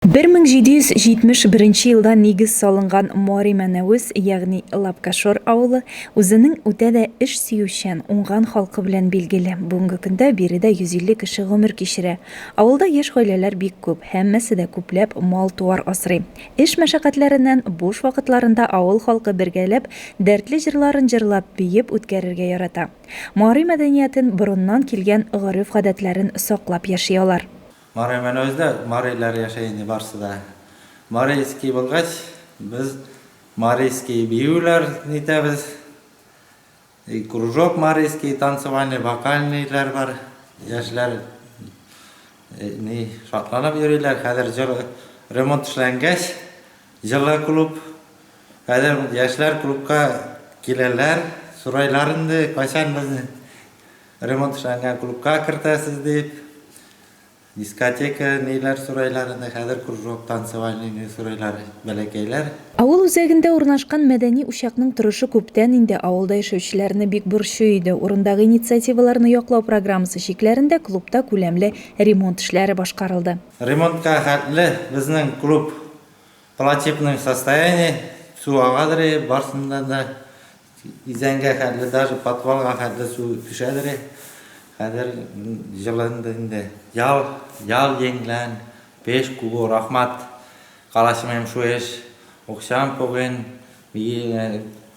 1771 елда нигез салынган Мари Мәнәвез, ягъни Лапкашор авылы, үзенең үтә дә эш сөючән, уңган халкы белән билгеле. Бүгенге көндә биредә 150 кеше гомер кичерә. Авылда яшь гаиләләр бик күп, һәммәсе дә күпләп мал-туар асрый. Эш мәшәкатьләреннән буш вакытларында авыл халкы бергәләп дәртле җырларын җырлап, биеп үткәрергә ярата. Мари мәдәниятен, борыннан килгән гореф-гадәтләрен саклап яши алар. Мари Мәнәвездә мариләр яшәй инде барсы да. Марийский булгач, без марийский биюләр нитәбез. И кружок марийский, танцевальный, вокальныйлар бар. Яшьләр ни шатланып йөриләр. Хәзер җыр ремонт эшләнгәч, җылы клуб. Хәзер яшьләр клубка киләләр, сорайлар инде, кайчан безне ремонт эшләнгән клубка кертәсез дип. Дискотека ниләр сорайлар инде, хәзер кружок танцевальныйны сорайлар бәләкәйләр. Авыл үзәгендә урнашкан мәдәни учакның торышы күптән инде авылда яшәүчеләрне бик борчый иде. Урындагы инициативаларны яклау программасы чикләрендә клубта күләмле ремонт эшләре башкарылды. Ремонтка хәтле безнең клуб плачевный состояние, су агадыр и барсыннан да Изәнгә хәтле, даже подвалга хәтле су төшәдер. Хәзер җылынды инде. Ял, ял еҥлӓн пеш кугу рахмат каласымем шуэш. Оксам поген,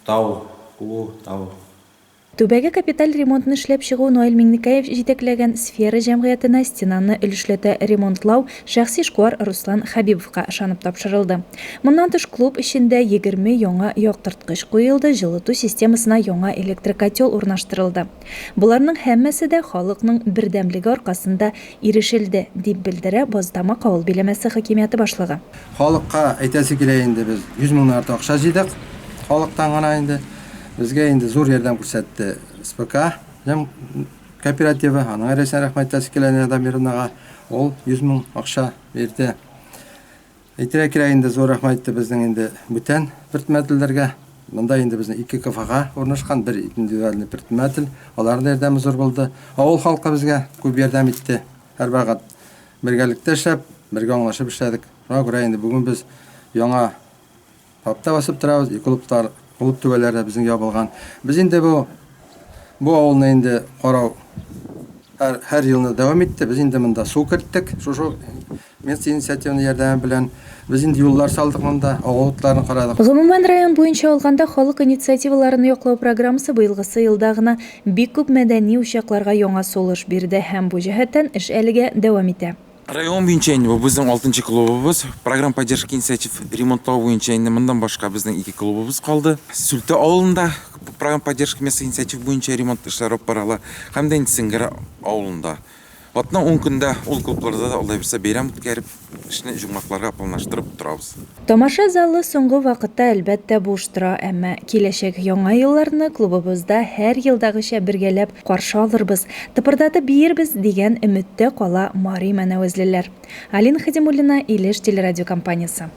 тау, кугу тау. Түбәгә капиталь ремонтны эшләп чыгу Наил Миңнекәев җитәкләгән Сфера җәмгыятенә стенаны өлешләтә ремонтлау шәхси эшкуар Руслан Хәбибовка ышанып тапшырылды. Моннан тыш, клуб эчендә 20 яңа яктырткыч куелды, җылыту системасына яңа электрокотел урнаштырылды. Боларның һәммәсе дә халыкның бердәмлеге аркасында ирешелде, дип белдерә Базтамак авыл биләмәсе хакимияте башлыгы. Халыкка әйтәсе килә инде, без 100 меңнән артык акча җыйдык халыктан гына инде. Безгә инде зур ярдәм күрсәтте СПК җәм кооперативы, аның рәисенә рәхмәт әйтәсе килә Нина Дамировнага, ул 100 мең акча бирде. Әйтергә кирәк инде, зур рәхмәт итте безнең инде бүтән предпринимательләргә. Монда инде безнең ике КФХ урнашкан, бер индивидуальный предприниматель. Аларның да ярдәме зур булды. Авыл халкы безгә күп ярдәм итте. Һәрвакыт бергәлектә эшләп, бергә аңлашып эшләдек. Шуңа күрә инде бүген без яңа Тапта басып торабыз, и клублар, клуб түбәләре дә безнең ябылган. Без инде бу бу авылны инде карау һәр, һәр елны дәвам итте. Без инде монда су керттек, шушы местный инициативаның ярдәме белән. Без инде юллар салдык монда, авыл утларын карадык. Гомумән, район буенча алганда, халык инициативаларын яклау программасы быелгысы елда гына бик күп мәдәни учакларга яңа сулыш бирде һәм бу җәһәттән эш әлегә дәвам итә. Район буенча инде бу безнең алтынчы клубыбыз. Программа поддержки инициатив ремонтлау буенча инде моннан башка безнең ике клубыбыз калды. Сүлтә авылында программа поддержки местных инициатив буенча ремонт эшләре алып барыла. Һәм дә инде Сеңгер авылында. Атна ун көндә ул клубларда да Алла бирсә бәйрәм үткәреп, эшне җомгакларга планлаштырып торабыз. Тамаша залы соңгы вакытта, әлбәттә, буш тора, әмма киләчәк Яңа елларны клубыбызда һәр елдагыча бергәләп каршы алырбыз, тыпырдатып биербез, дигән өметтә кала мари мәнәвезлеләр. Алина Хадимуллина, Илеш телерадиокомпаниясе.